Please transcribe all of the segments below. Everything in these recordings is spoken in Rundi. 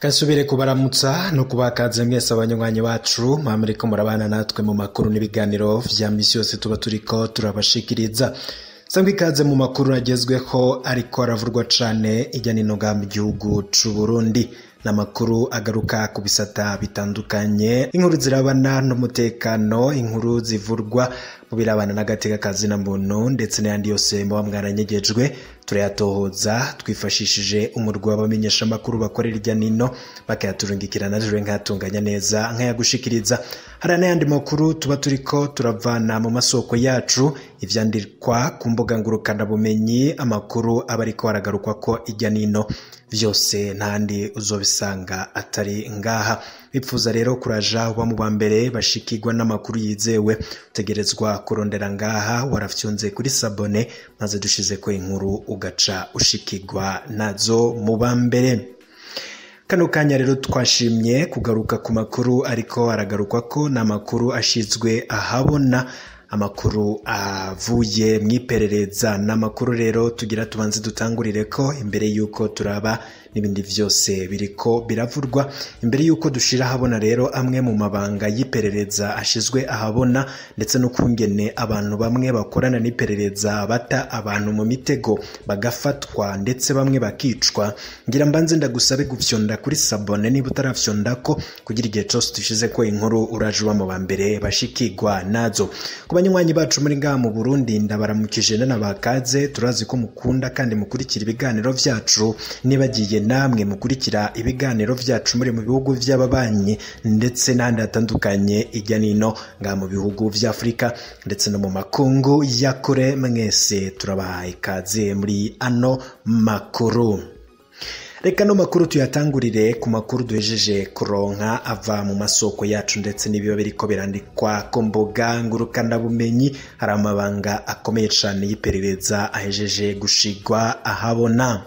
Kasubire kubaramutsa no kubakaze mwese abanywanyi bacu mwamereko murabana natwe mu makuru n'ibiganiro vya misi yose tuba turiko turabashikiriza. Sangwa ikaze mu makuru agezweho ariko aravurwa cane ijya nino mu gihugu c'u Burundi. N'amakuru agaruka ku bisata bitandukanye, inkuru zirabana n'umutekano, inkuru zivurwa mu birabana n'agateka kazina muntu ndetse n'ayandi yose muba mwaranyegejwe turayatohoza twifashishije umurwi w'abamenyesha amakuru bakorera irya nino bakayaturungikirana rero nkayatunganya neza nkayagushikiriza. Hari n'ayandi makuru tuba turiko turavana mu masoko yacu, ivyandikwa ku mbuga ngurukanabumenyi, amakuru aba ariko aragarukwa ko irya nino vyose ntandi uzobisanga atari ngaha. Bipfuza rero kuraja uba mu bambere bashikirwa n'amakuru yizewe, utegerezwa kurondera ngaha warafyonze kuri sabone maze dushize ko inkuru ugaca ushikirwa nazo mu bambere. Kano kanya rero twashimye kugaruka ku makuru ariko aragarukwa ko n'amakuru ashizwe ahabona, amakuru avuye mwiperereza. N'amakuru rero tugira tubanze dutangurire ko imbere yuko turaba n'ibindi vyose biriko biravurwa, imbere yuko dushira ahabona rero amwe mu mabanga y'iperereza ashizwe ahabona ndetse no kungene abantu bamwe bakorana n'iperereza bata abantu mu mitego bagafatwa ndetse bamwe bakicwa. Ngira mbanze ndagusabe gufyonda kuri sabone niba utarafyonda ko kugira igihe cose dushize ko inkuru uraje uba mu bambere bashikirwa nazo. Ku banywanyi bacu muri ngaha mu Burundi ndabaramukije n'abakaze, turazi ko mukunda kandi mukurikira ibiganiro vyacu, nibagiye namwe mukurikira ibiganiro vyacu muri mu bihugu vy'ababanyi ndetse n'ahandi hatandukanye ijya nino nga mu bihugu vy'Afrika ndetse no mu makungu ya kure, mwese turabahaye ikaze muri ano makuru. Reka no makuru tuyatangurire ku makuru duhejeje kuronka ava mu masoko yacu ndetse n'ibiba biriko birandikwa ku mbuga ngurukanabumenyi. Hari amabanga akomeye cane y'iperereza ahejeje gushigwa ahabona.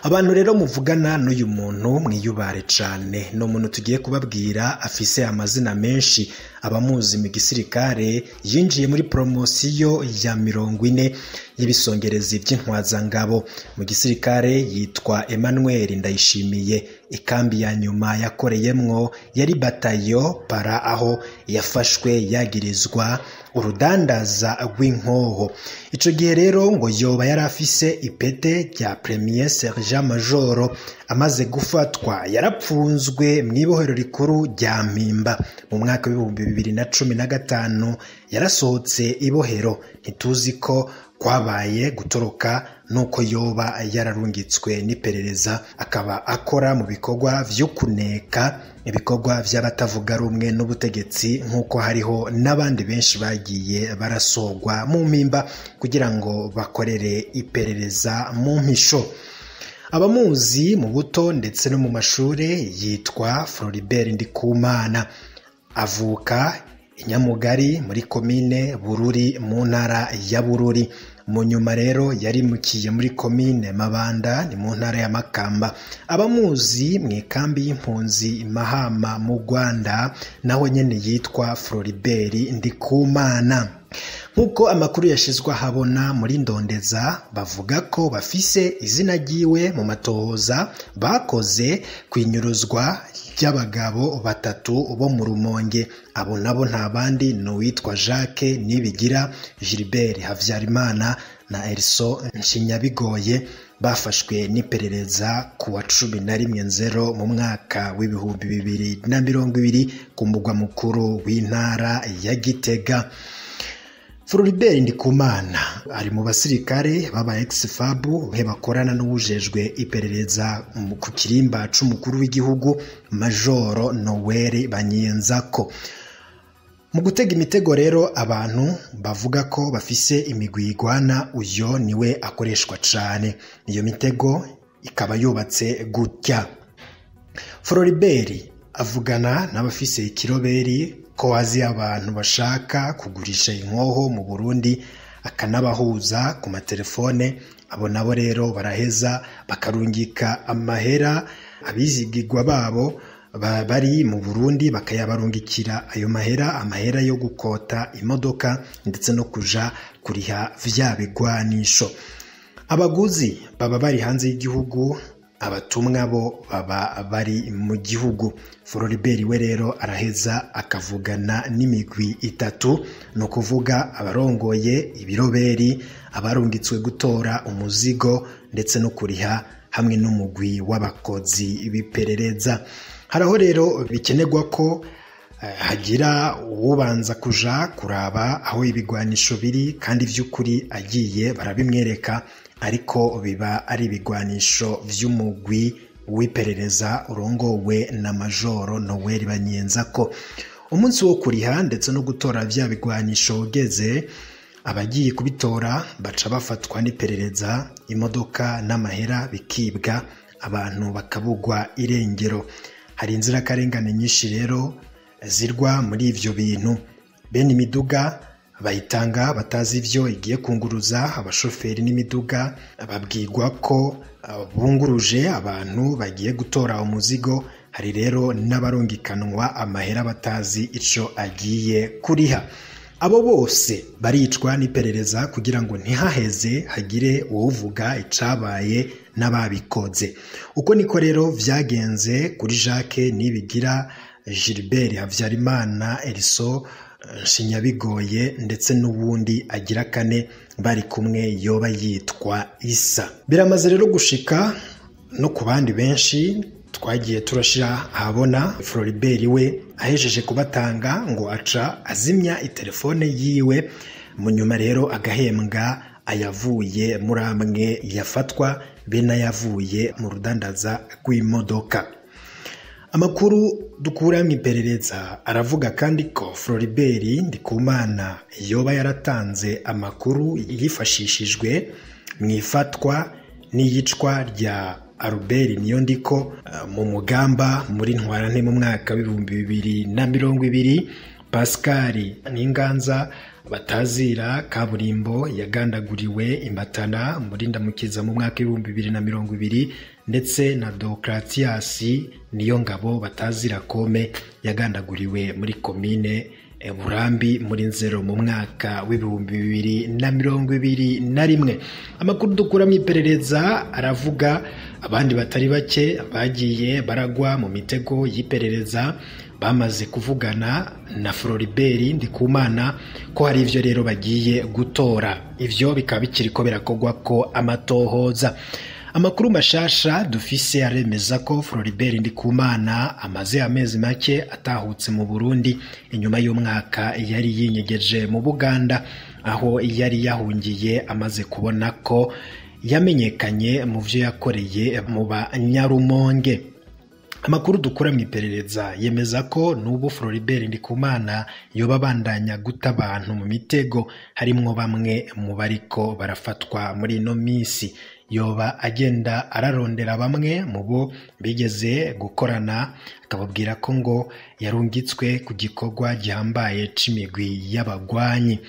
Abantu rero muvugana n'uyu muntu mwiyubare cane, ni umuntu tugiye kubabwira afise amazina menshi. Abamuzi mu gisirikare yinjiye muri promosiyo ya 40 y'ibisongerezi by'intwazangabo mu gisirikare, yitwa Emmanuel Ndayishimiye. Ikambi ya nyuma yakoreyemwo yari batayo para, aho yafashwe yagirizwa urudandaza rw'inkoho. Ico gihe rero ngo yoba yari afise ipete rya Premier Sergent Major. Amaze gufatwa yarapfunzwe mw'ibohero rikuru rya Mpimba mu mwaka w'2015. Yarasohotse ibohero, ntituzi ko kwabaye gutoroka nuko yoba yararungitswe n'iperereza, akaba akora mu bikorwa vyo kuneka ibikorwa vy'abatavuga rumwe n'ubutegetsi, nk'uko hariho n'abandi benshi bagiye barasogwa mu mpimba kugira ngo bakorere iperereza mu mpisho. Abamuzi mu buto ndetse no mu mashure yitwa Floribert Ndikumana, avuka Inyamugari muri komine Bururi mu ntara ya Bururi. Mu nyuma rero yarimukiye muri komine Mabanda ni mu ntara ya Makamba. Abamuzi mu ikambi y'impunzi Mahama mu Rwanda naho nyene yitwa Floribert Ndikumana. Nk'uko amakuru yashizwe ahabona muri Ndondeza, bavuga ko bafise izina ryiwe mu matohoza bakoze kwinyuruzwa ry'abagabo batatu bo mu Rumonge. Abo nabo nta bandi ni uwitwa Jacques Nibigira, Gilbert Havyarimana na Elso Nshinyabigoye, bafashwe n'iperereza ku wa 11/0 mu mwaka w'2020 ku mugwa mukuru w'intara ya Gitega. Floribert Ndikumana ari mu basirikare baba ex-FAB bakorana n'uwujejwe iperereza ku kirimba c'umukuru w'igihugu Majoro Noel Banyenzako. Mu gutega imitego rero abantu bavuga ko bafise imigwi igwana, uyo niwe akoreshwa cane. Iyo mitego ikaba yubatse gutya: Floribert avugana n'abafise ikiroberi ko azi abantu bashaka kugurisha inkoho mu Burundi, akanabahuza ku matelefone. Abo nabo rero baraheza bakarungika amahera abizigirwa babo bari mu Burundi, bakayabarungikira ayo mahera, amahera yo gukota imodoka ndetse no kuja kuriha vya bigwanisho. Abaguzi baba bari hanze y'igihugu Abatumwa bo baba bari mu gihugu. Floribert we rero araheza akavugana n'imigwi itatu, ni ukuvuga abarongoye ibiroberi, abarungitswe gutora umuzigo ndetse no kuriha, hamwe n'umugwi w'abakozi b'iperereza. Haraho rero bikenerwa ko hagira uwubanza kuja kuraba aho ibigwanisho biri, kandi vy'ukuri agiye barabimwereka, ariko biba ari ibigwanisho vy'umugwi w'iperereza urongowe na Majoro Noel Banyenzako. Umunsi wo kuriha ndetse no gutora vya bigwanisho ugeze, abagiye kubitora baca bafatwa n'iperereza, imodoka n'amahera bikibwa, abantu bakabugwa irengero. Hari inzirakarengane nyinshi rero zirwa muri ivyo bintu. Bene imiduga bayitanga batazi ivyo igiye kunguruza, abashoferi n'imiduga babwirwa ko bunguruje abantu bagiye gutora umuzigo. Hari rero n'abarungikanwa amahera batazi ico agiye kuriha. Abo bose baricwa n'iperereza kugira ngo ntihaheze hagire uwuvuga icabaye n'ababikoze. Uko niko rero vyagenze kuri Jacques Nibigira, Gilbert Havyarimana, Eliso Nshinyabigoye ndetse n'uwundi agira kane bari kumwe yoba yitwa Isa. Biramaze rero gushika no ku bandi benshi twagiye turashira ahabona. Floribert we ahejeje kubatanga ngo aca azimya itelefone yiwe, mu nyuma rero agahembwa ayavuye muri amwe yafatwa be n'ayavuye mu rudandaza rw'imodoka. Amakuru dukura mu iperereza aravuga kandi ko Floribert Ndikumana yoba yaratanze amakuru yifashishijwe mu ifatwa n'iyicwa rya Albert Niyondiko mu Mugamba muri Ntwarante mu mwaka w'2020. Pascal Ninganza batazira Kaburimbo yagandaguriwe Imbatana muri Ndamukiza mu mwaka w'2020, ndetse na Deogratias Niyongabo batazira Kome yagandaguriwe muri komine Burambi muri Nzero mu mwaka w'2021. Amakuru dukura mu iperereza aravuga abandi batari bake bagiye baragwa mu mitego y'iperereza bamaze kuvugana na Floribert Ndikumana ko hari ivyo rero bagiye gutora. Ivyo bikaba bikiriko birakogwa ko amatohoza. Amakuru mashasha dufise aremeza ko Floribert Ndikumana amaze amezi make atahutse mu Burundi inyuma y'umwaka yari yinyegeje mu Buganda, aho yari yahungiye amaze kubona ko yamenyekanye mu vyo yakoreye mu Banyarumonge. Amakuru dukura mu iperereza yemeza ko n'ubu Floribert Ndikumana yoba abandanya guta abantu mu mitego, harimwo bamwe mu bariko barafatwa muri ino misi. Yoba agenda ararondera bamwe mu bo bigeze gukorana, akababwira ko ngo yarungitswe ku gikorwa gihambaye c'imigwi y'abagwanyi.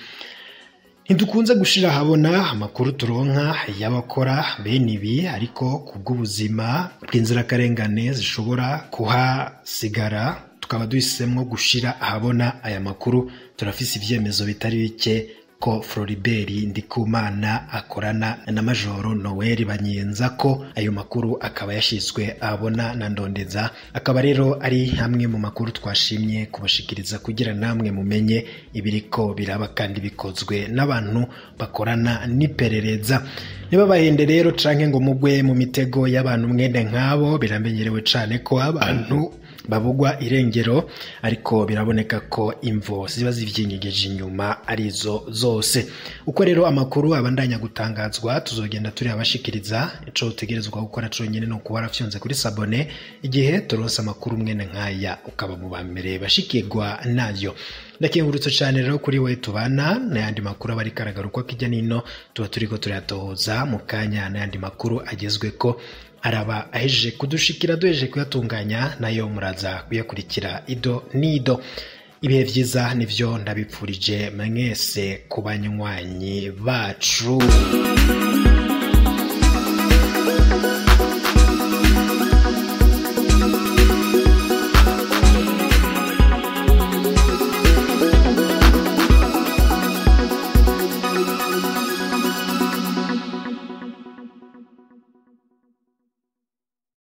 Ntidukunze gushira habona amakuru turonka y'abakora bene ibi, ariko kubw'ubuzima bw'inzirakarengane zishobora kuhasigara tukaba duhisemwo gushira ahabona aya makuru. Turafise ivyemezo bitari bike ko Floribert Ndikumana akorana na Majoro Noel Banyenza, ko ayo makuru akaba yashizwe abona na Ndondeza. Akaba rero ari hamwe mu makuru twashimye kubashikiriza kugira namwe mumenye ibiriko biraba kandi bikozwe n'abantu bakorana n'iperereza. Niba bahende rero canke ngo mugwe mu mitego y'abantu mwene nk'abo, biramenyerewe cane ko abantu babugwa irengero, ariko biraboneka ko imvo ziba zivyinyegeje inyuma arizo zose. Uko rero amakuru abandanya gutangazwa tuzogenda turi abashikiriza. Ico utegerezwa gukora conyene no kuba warafyonze kuri sabone igihe turonse amakuru mwene nkaya, ukaba mu bambere bashikirwa nayo. Ndakengurutse cane rero kuri we tubana n'ayandi makuru abari karagarukwa kijya nino tuba turiko turayatohoza mu kanya, n'ayandi makuru agezweko araba ahejeje kudushikira duhejeje kuyatunganya, nayo muraza kuyakurikira ido nido. Ibihe vyiza nivyo ndabipfurije mwese ku banywanyi bacu.